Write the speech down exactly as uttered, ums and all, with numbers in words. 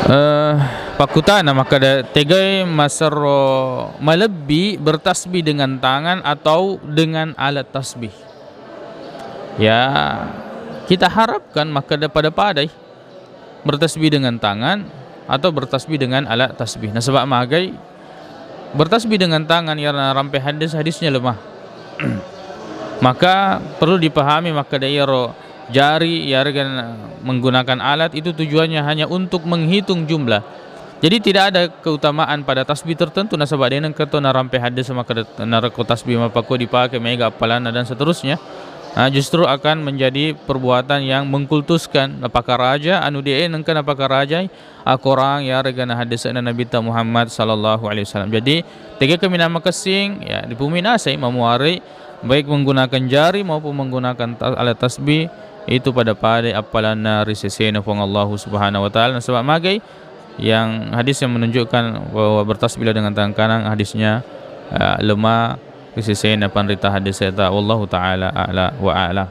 Eh, pakkutana makkeda, tegai maserro malebbi bertasbih dengan tangan atau dengan alat tasbih? Ya, kita harapkan makkeda pada-padai bertasbih dengan tangan atau bertasbih dengan alat tasbih. Nasaba magai bertasbih dengan tangan, iyaro narampe hadis, hadisnya lemah. Maka perlu dipahami makkeda iyaro jari, iyarega menggunakan alat itu tujuannya hanya untuk menghitung jumlah. Jadi tidak ada keutamaan pada tasbih tertentu nasaba de nengka to narampe hadis makkeda narekko tasbih mappakko dipake mega appalanna dan seterusnya. Nah, justru akan menjadi perbuatan yang mengkultuskan, napakaraja anu de nengka napakarajai akorang iyarega na hadisna Nabitta Muhammad sallallahu alaihi wasallam. Jadi, tega kaminang makessing, ya, dipuminasai mamuare baik menggunakan jari maupun menggunakan ta-, alat tasbih itu pada-pada appalanna ri sesena Puang Allahu Subhanahu wa Ta'ala. Nasaba magai yang hadis yang menunjukkan bahwa bertasbihlah dengan tangan kanan, hadisnya, eh, lemah ri sesena panrita hadis eta. Wallahu ta'ala a'la wa a'lam.